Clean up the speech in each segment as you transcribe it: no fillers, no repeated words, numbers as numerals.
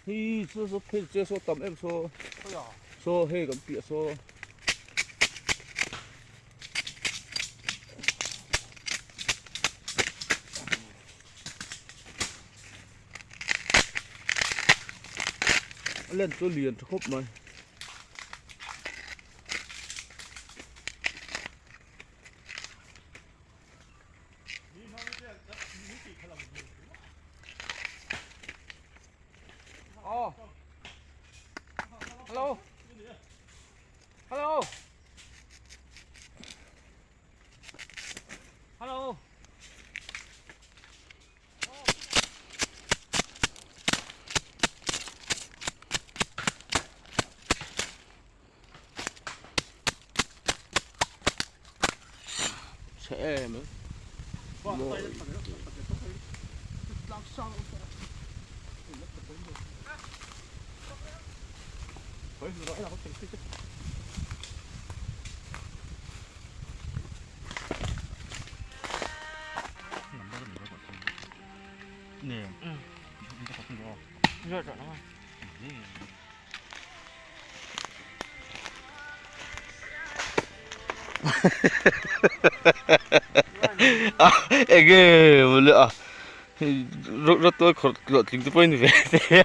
Hi saw saw phei che saw tam em saw saw hei kan piah saw. A len chu lian tha khawp mai. Oh. Hello. Hello. Hello. Chhe em a. Enge mawle a rawt tual khawrh hlawh tling te pawh in ve thei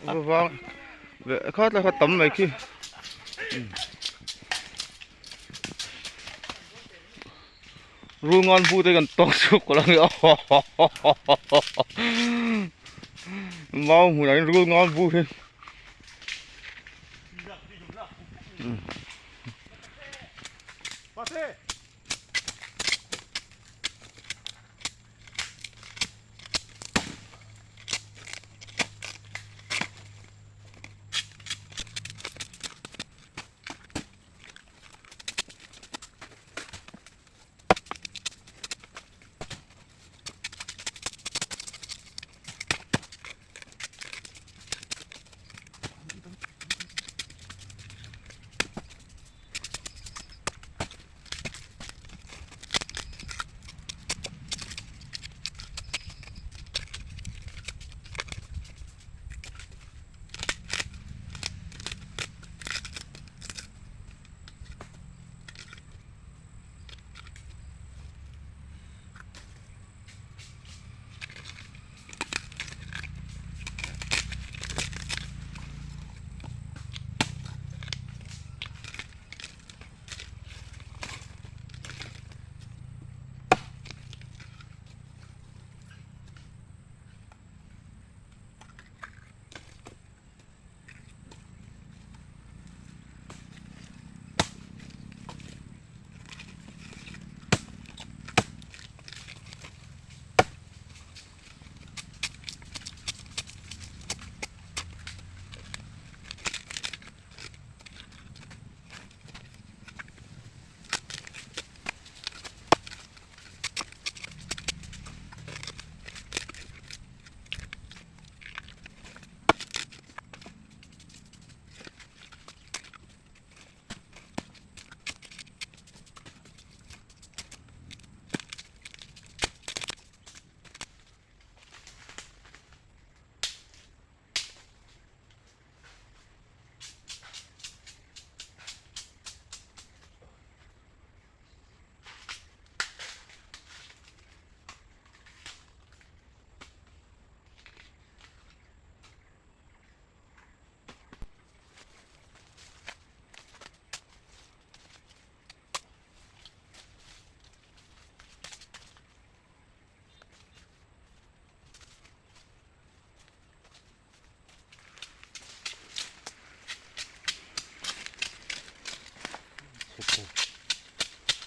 a vang kha tlai kha tam mai khi. Rul ngan bu te kan tawk chhuak kawlh ang mau hmunah hian rul ngan bu hi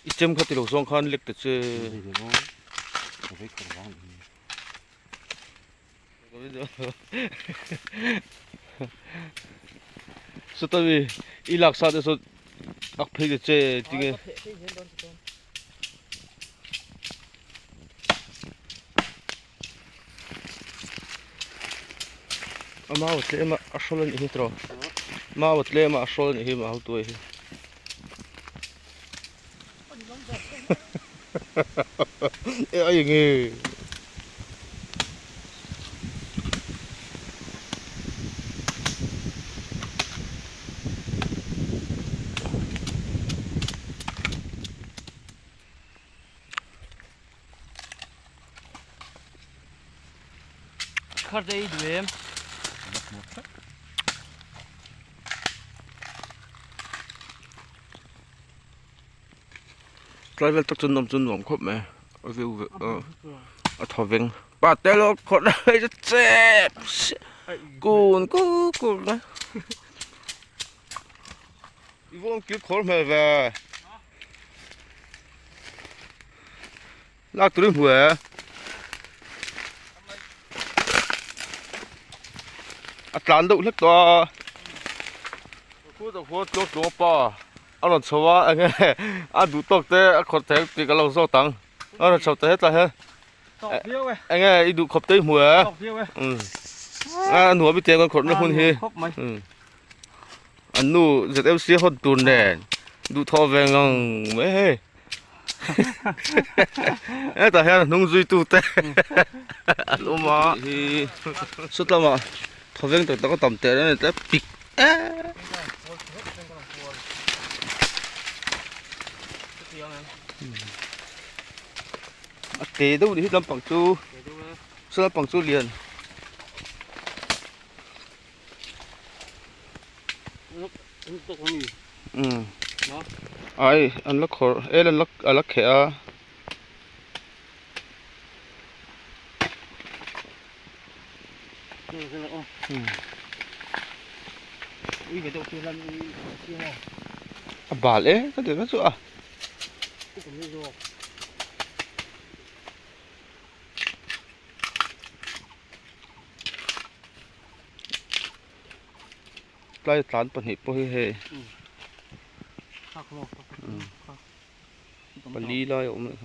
I chem kha tilo zawng khan lek ta che. Sawta mi i lak sa te saw ak phei ta che tinge. A mau tlem a a hrawl a nih hi tiraw mau tlem a a hrawl a nih hi mau tuai hi. E ai nge. Khar te i duh em? Tlai vel tak chuan nuam chu nuam khawp mai a view ve a thaw veng pa te lo khawrh na hei chu chep kun kuk kuk mai i vawm kir khawr hmel ve lak turin hmu e a tlan deuh hlek tawh a khu tak khuan tlawng tlawng pa. A rawn chho a enge a duh tawk te a khawrh thei tih ka lo zawt ang a rawn chho ta hetlai hian enge i duh khawp te i hmu e a nuam i tiang khawrh na hun hi an nu ZMC hawn tur nen duh thawh ve ngang mai hei hetah hian a hnung zui tu te an awm a hi sawtlamah thawveng tak tak a tam teh reng a ni tlem pik em. A te deuh ni hi lampang chu saw lampang chu lian. Umm ai an la khawrh el an la a la kheh a. A bal e ka ti chu a. Tlai tlan pahnih pawh hi hei pali lai a awm leh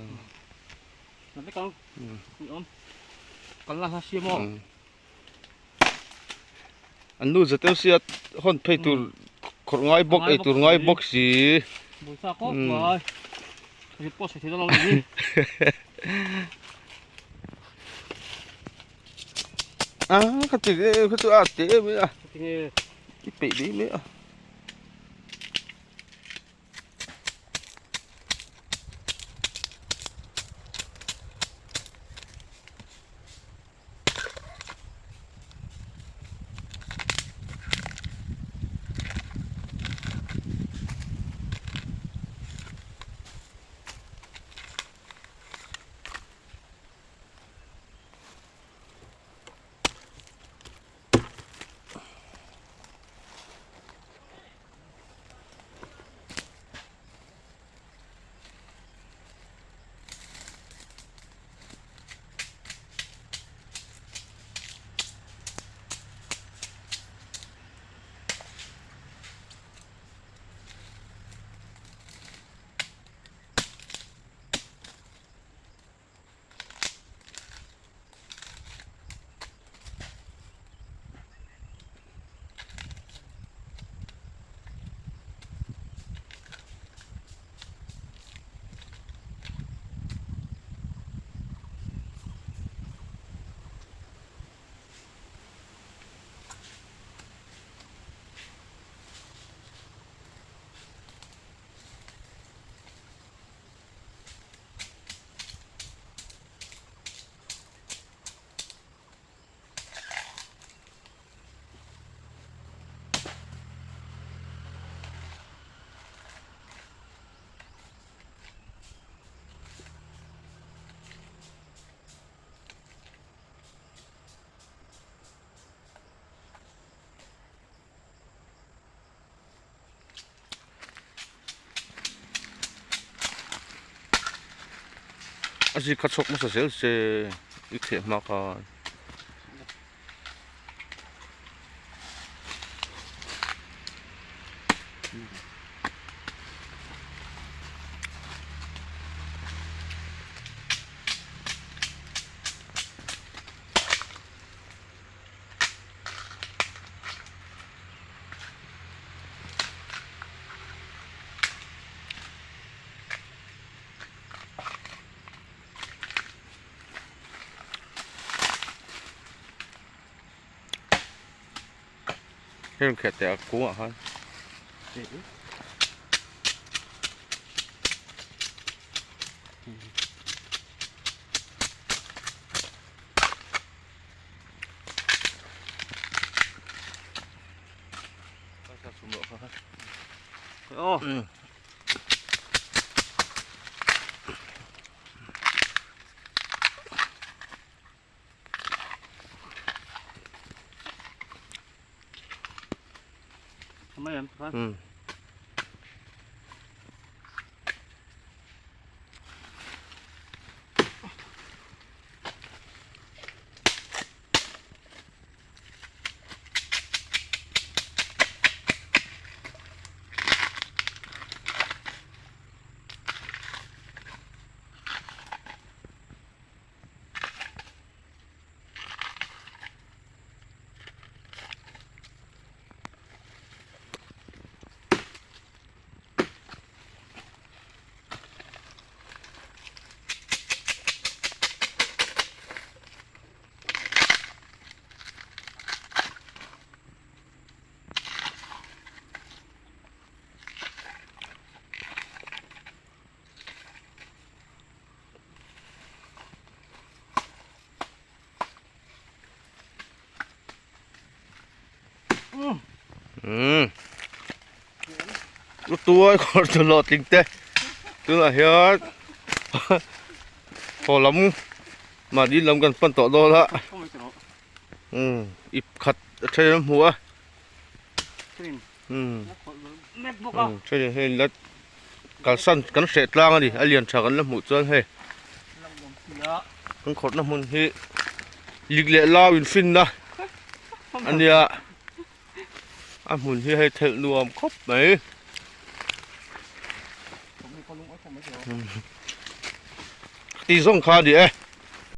an nu za teuh sia hawn phei tur khawrh ngai bawk ei tur ngai bawk si. A kha ti em kha chu a ti em a i peih mai mai a. A zik kha chhawk hmasa zel se i theh hma khan. Hei rawn khelh teh a kungah khan. Tuai khawr chu hlawh tling te tunah hian haw lam mahni lam kan pan tawh dawn a umm ip khat a then an hmu a umm then hei la kalsan kan hreh tlang a ni a lian tha kan la hmuh chuan hei kan khawrhna hmun hi lik leh lau infinna a nia a hmun hi hei thelh nuam khawp mai tih zawng kha a ni e.